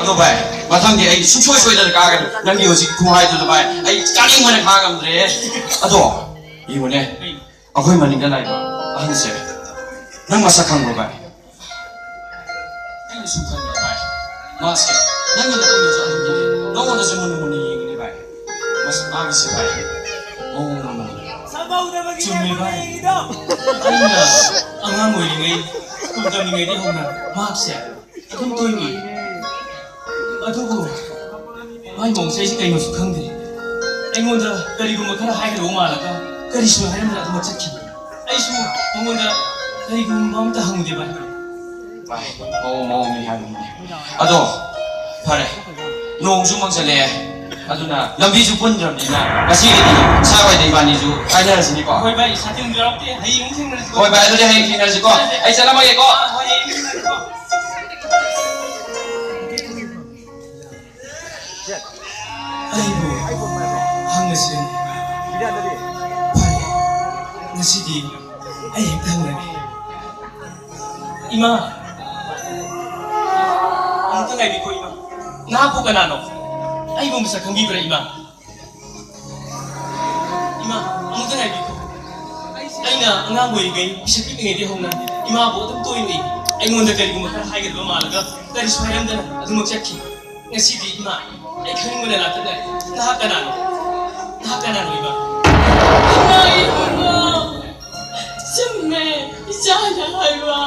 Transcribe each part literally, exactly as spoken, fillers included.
ꯑꯗꯣ ꯚꯥꯏ, ꯃꯊꯪꯗꯤ ꯑꯩ ꯁꯨꯡꯁꯣꯏ ꯁꯣꯏꯗꯅ ꯀꯥꯒꯅꯤ꯫ ꯅꯪꯒꯤ ꯍꯧꯖꯤꯛ ꯈꯨꯍꯥꯏꯗꯨꯗ ꯚꯥꯏ, ꯑꯩ ꯀꯥꯅꯤꯡꯕꯅ ꯈꯥꯡ ꯉꯝꯗ꯭ꯔꯦ꯫ ꯑꯗꯣ ꯌꯦꯡꯉꯨꯅꯦ, ꯑꯩꯈꯣꯏ ꯃꯅꯤꯡꯗ ꯂꯥꯛꯏꯕ ꯑꯍꯟꯁꯦ, ꯅꯪ ꯃꯁꯛ ꯈꯪꯕ꯭ꯔꯣ ꯚꯥꯏ? ꯑꯩꯅ ꯁꯨꯝ ꯈꯟꯕꯗ ꯚꯥꯏ, ꯃꯥꯁꯦ ꯅꯪꯒꯤ ꯃꯇꯨꯡꯗꯁꯨ ꯑꯗꯨꯝ ꯏꯜꯂꯦ, ꯅꯉꯣꯟꯗꯁꯨ ꯃꯨꯟꯅ ꯃꯨꯟꯅ ꯌꯦꯡꯉꯤꯅꯦ ꯚꯥꯏ꯫ ꯃꯁ-, ꯃꯥꯒꯤꯁꯦ ꯚꯥꯏ, ꯃꯑꯣꯡ ꯑꯃꯅꯤ꯫ ꯆꯨꯝꯃꯦ ꯚꯥꯏ, ꯑꯩꯅ ꯑꯉꯥꯡ ꯑꯣꯏꯔꯤꯉꯩ, ꯁ꯭ꯀꯨꯜ ꯇꯝꯂꯤꯉꯩꯗꯒꯤ ꯍꯧꯅ ꯃꯍꯥꯛꯁꯦ ꯑꯗꯨꯝ ꯇꯣꯏꯅ ꯎꯏ꯫ ꯑꯗꯨꯕꯨ ꯃꯥꯏ ꯃꯑꯣꯡꯁꯦ ꯑꯩꯁꯦ ꯀꯩꯅꯣꯁꯨ ꯈꯪꯗꯦ꯫ ꯑꯩꯉꯣꯟꯗ ꯀꯔꯤꯒꯨꯝꯕ ꯈꯔ ꯍꯥꯏꯒꯗꯧꯕ ꯃꯥꯜꯂꯒ ꯀꯔꯤꯁꯨ ꯍꯥꯏꯔꯝꯗꯅ ꯑꯗꯨꯃꯛ ꯆꯠꯈꯤ꯫ ꯑꯩꯁꯨ ꯃꯉꯣꯟꯗ ꯀꯔꯤꯒꯨꯝꯕ ꯑꯝꯇ ꯍꯪꯉꯨꯗꯦ ꯚꯥꯏ꯫ ꯚꯥꯏ, ꯃꯑꯣꯡ ꯃꯑꯣꯡꯅꯤ ꯍꯥꯏꯕꯅꯤꯅꯦ꯫ ꯑꯗꯣ ꯐꯔꯦ, ꯅꯣꯡꯁꯨ ꯃꯪꯁꯜꯂꯛꯑꯦ, ꯑꯗꯨꯅ ꯂꯝꯕꯤꯁꯨ ꯄꯨꯟꯗ꯭ꯔꯕꯅꯤꯅ ꯉꯁꯤꯒꯤꯗꯤ ꯁ꯭ꯋꯥꯏꯗ ꯏꯕꯥꯅꯤꯁꯨ ꯀꯥꯏꯅꯔꯁꯤꯅꯦꯀꯣ꯫ ꯍꯣꯏ ꯚꯥꯏ, ꯁꯥꯇꯤꯟꯁꯨ ꯌꯥꯎꯔꯛꯇꯦ, ꯍꯌꯦꯡ ꯑꯃꯨꯛ ꯊꯦꯡꯅꯔꯁꯤꯀꯣ꯫ ꯍꯣꯏ ꯚꯥꯏ, ꯑꯗꯨꯗꯤ ꯍꯌꯦꯡ ꯊꯦꯡꯅꯔꯁꯤꯀꯣ꯫ ꯑꯩ ꯆꯠꯂꯝꯃꯒꯦꯀꯣ꯫ ꯑꯥ, ꯍꯣꯏ, ꯍꯌꯦꯡ ꯊꯦꯡꯅꯔꯁꯤꯀꯣ꯫ ꯑꯩꯕꯨ ꯍꯪꯉꯁꯤꯔꯅꯦ? ꯐꯔꯦ, ꯉꯁꯤꯗꯤ ꯑꯩ ꯍꯦꯛꯇ ꯍꯪꯉꯒꯦ꯫ ꯏꯃꯥ, ꯑꯃꯨꯛꯇ ꯉꯥꯏꯕꯤꯈꯣ ꯏꯃꯥ꯫ ꯅꯍꯥꯛꯄꯨ ꯀꯅꯥꯅꯣ? ꯑꯩꯕꯨ ꯃꯁꯛ ꯈꯪꯕꯤꯕ꯭ꯔꯥ ꯏꯃꯥ? ꯏꯃꯥ, ꯑꯃꯨꯛꯇ ꯉꯥꯏꯕꯤꯈꯣ꯫ ꯑꯩꯅ ꯑꯉꯥꯡ ꯑꯣꯏꯔꯤꯉꯩ, ꯄꯤꯁꯛ ꯄꯤꯛꯂꯤꯉꯩꯗꯒꯤ ꯍꯧꯅ ꯏꯃꯥꯕꯨ ꯑꯗꯨꯝ ꯇꯣꯏꯅ ꯎꯏ꯫ ꯑꯩꯉꯣꯟꯗ ꯀꯔꯤꯒꯨꯝꯕ ꯈꯔ ꯍꯥꯏꯒꯗꯕ ꯃꯥꯜꯂꯒ ꯀꯔꯤꯁꯨ ꯍꯥꯏꯔꯝꯗꯅ ꯑꯗꯨꯃꯛ ꯆꯠꯈꯤ꯫ ꯉꯁꯤꯗꯤ ꯏꯃꯥ, ꯑꯩ ꯈꯪꯅꯤꯡꯕꯅ ꯂꯥꯡꯇꯛꯅꯔꯦ꯫ ꯅꯍꯥꯛ ꯀꯅꯥꯅꯣ? ꯅꯍꯥꯛ ꯀꯅꯥꯅꯣ ꯏꯃꯥ? ꯏꯃꯥ, ꯏꯕꯨꯡꯉꯣ! ꯆꯨꯝꯃꯦ, ꯏꯆꯥꯅ ꯍꯥꯏꯕ꯫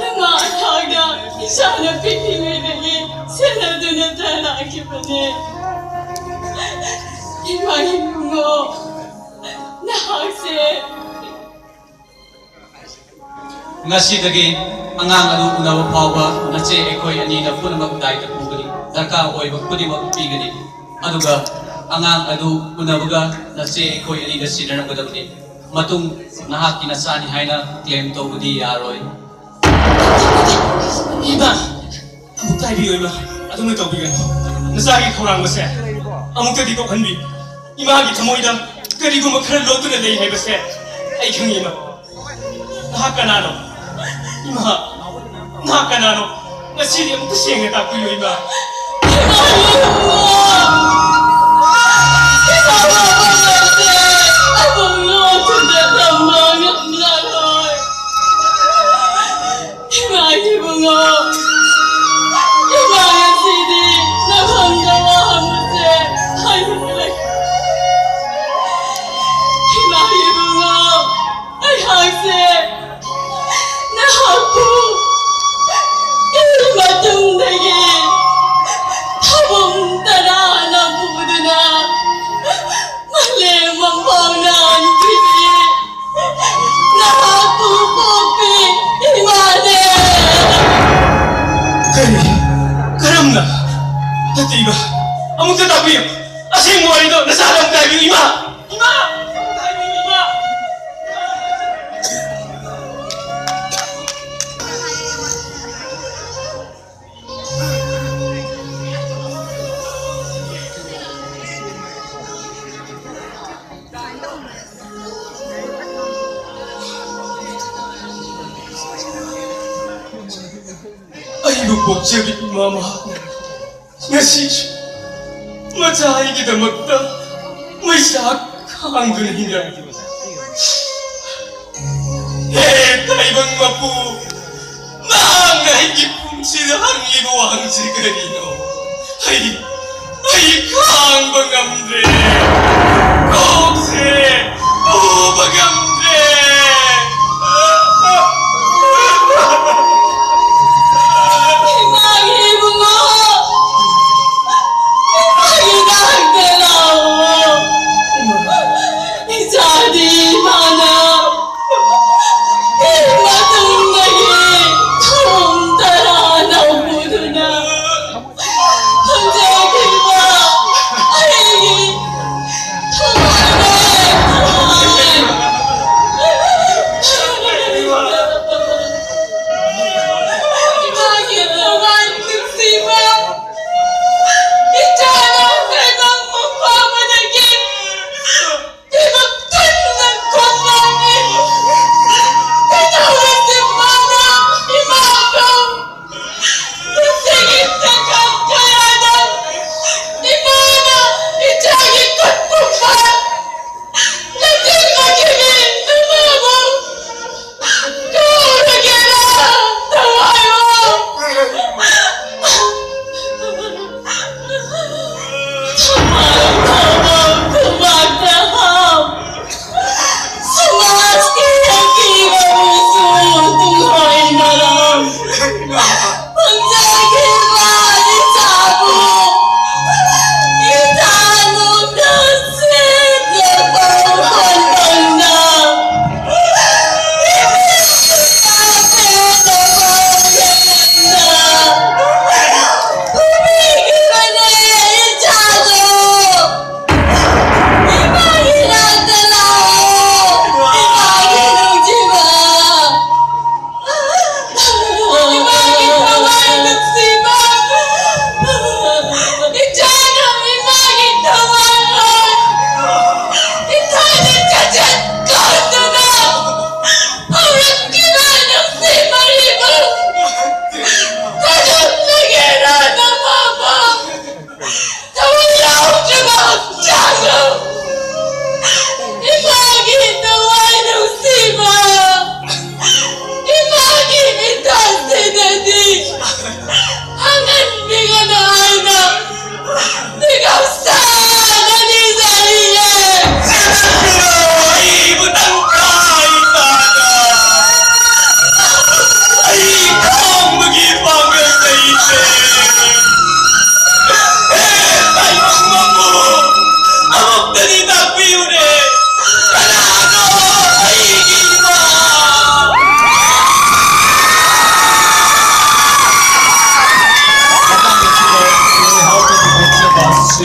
ꯅꯃꯥ ꯊꯥꯡꯅ ꯏꯆꯥꯅ ꯄꯤꯛꯂꯤꯉꯩꯗꯒꯤ ꯁꯦꯟꯅꯗꯨꯅ ꯊꯥꯔꯛꯈꯤꯕꯅꯦ꯫ ꯏꯃꯥ ꯏꯕꯨꯡꯉꯣ, ꯅꯍꯥꯛꯁꯦ꯫ ꯉꯁꯤꯗꯒꯤ ꯑꯉꯥꯡ ꯑꯗꯨ ꯎꯅꯕ ꯐꯥꯎꯕ ꯅꯆꯦ ꯑꯩꯈꯣꯏ ꯑꯅꯤꯅ ꯄꯨꯝꯅꯃꯛ ꯗꯥꯏꯇ ꯄꯨꯒꯅꯤ, ꯗꯔꯀꯥꯔ ꯑꯣꯏꯕ ꯈꯨꯗꯤꯡꯃꯛ ꯄꯤꯒꯅꯤ꯫ ꯑꯗꯨꯒ ꯑꯉꯥꯡ ꯑꯗꯨ ꯎꯅꯕꯒ ꯅꯆꯦ ꯑꯩꯈꯣꯏ ꯑꯅꯤꯗ ꯁꯤꯟꯅꯔꯝꯒꯗꯕꯅꯤ꯫ ꯃꯇꯨꯡ ꯅꯍꯥꯛꯀꯤ ꯅꯆꯥꯅꯤ ꯍꯥꯏꯅ ꯀ꯭ꯂꯦꯝ ꯇꯧꯕꯗꯤ ꯌꯥꯔꯣꯏ꯫ ꯏꯃꯥ! ꯑꯃꯨꯛꯇ ꯍꯥꯏꯕꯤꯌꯨ, ꯏꯃꯥ꯫ ꯑꯗꯨꯝꯅ ꯇꯧꯕꯤꯒꯅꯨ꯫ ꯅꯆꯥꯒꯤ ꯈꯧꯔꯥꯡꯕꯁꯦ ꯑꯃꯨꯛꯇꯗꯤ ꯀꯣꯛꯍꯟꯕꯤꯌꯨ꯫ ꯏꯃꯥꯒꯤ ꯊꯃꯣꯏꯗ ꯀꯔꯤꯒꯨꯝꯕ ꯈꯔ ꯂꯣꯠꯇꯨꯅ ꯂꯩ ꯍꯥꯏꯕꯁꯦ ꯑꯩ ꯈꯪꯉꯤ, ꯏꯃꯥ꯫ ꯅꯍꯥꯛ ꯀꯅꯥꯅꯣ? ꯏꯃꯥ, ꯅꯍꯥꯛ ꯀꯅꯥꯅꯣ? ꯉꯁꯤꯗꯤ ꯑꯃꯨꯛꯇ ꯁꯦꯡꯅ ꯇꯥꯛꯄꯤꯌꯨ, ꯏꯃꯥ꯫ ꯏꯃꯥ ꯏꯕꯨꯡꯉꯣ, ꯏꯃꯥ ꯉꯁꯤꯗꯤ ꯅꯐꯝꯗ ꯋꯥ ꯑꯃꯁꯦ ꯍꯥꯏꯅꯤꯡꯂꯦ꯫ ꯏꯃꯥ ꯏꯕꯨꯡꯉꯣ, ꯑꯩꯍꯥꯛꯁꯦ ꯅꯍꯥꯛꯄꯨ ꯏꯔꯨ ꯃꯇꯨꯡꯗꯒꯤ ꯊꯥꯕꯨꯡ ꯇꯔꯥꯅ ꯄꯨꯗꯨꯅ ꯃꯥꯂꯦꯝ ꯃꯄꯥꯎꯅ ꯅꯨꯡꯁꯤꯕꯤ ꯅꯍꯥꯛꯄꯨ ꯄꯣꯛꯄꯤ ꯏꯃꯥꯅꯦ꯫ ꯀꯔꯤ? ꯀꯔꯝꯅ? ꯅꯠꯇꯦ, ꯏꯃꯥ꯫ ꯑꯃꯨꯛꯇ ꯇꯥꯛꯄꯤꯌꯨ꯫ ꯑꯁꯦꯡꯕ ꯋꯥꯔꯤꯗꯣ ꯅꯆꯥꯗ ꯑꯃꯨꯛꯇ ꯍꯥꯏꯕꯤꯌꯨ, ꯏꯃꯥ꯫ ꯏꯃꯥ! ꯑꯃꯨꯛꯇ ꯍꯥꯏꯕꯤꯌꯨ, ꯏꯃꯥ꯫ ꯑꯩꯕꯨ ꯄꯣꯛꯆꯕꯤ ꯏꯃꯥ ꯃꯍꯥꯛꯅ ꯉꯁꯤꯁꯨ ꯃꯆꯥ ꯑꯩꯒꯤꯗꯃꯛꯇ ꯃꯩꯁꯥ ꯈꯥꯡꯗꯨꯅ ꯍꯤꯡꯂꯛꯂꯤ꯫ ꯍꯦ ꯇꯥꯏꯕꯪ ꯃꯄꯨ, ꯅꯍꯥꯛꯅ ꯑꯩꯒꯤ ꯄꯨꯟꯁꯤꯗ ꯍꯪꯂꯤꯕ ꯋꯥꯍꯪꯁꯤ ꯀꯔꯤꯅꯣ? ꯑꯩ, ꯑꯩ ꯈꯥꯡꯕ ꯉꯝꯗ꯭ꯔꯦ꯫ ꯀꯣꯛꯁꯦ ꯄꯨꯕ ꯉꯝꯗ꯭ꯔꯦ꯫ ꯏꯃꯥꯒꯤ ꯏꯕꯨꯡꯉꯣ, ꯏꯃꯥꯒꯤ ꯅꯥꯛꯇ ꯂꯥꯛꯑꯣ꯫ ꯏꯆꯥꯗꯤ ꯏꯃꯥꯅ ꯏꯃꯥ ꯇꯨꯡꯗꯒꯤ ꯊꯨꯝ ꯇꯔꯥ ꯂꯧꯕꯗꯨꯅ ꯍꯧꯖꯤꯛ ꯏꯃꯥ ꯑꯩꯒꯤ ꯊꯋꯥꯏꯅꯦ, ꯊꯋꯥꯏ꯫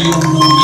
ꯌꯨꯝ ꯅꯨꯡ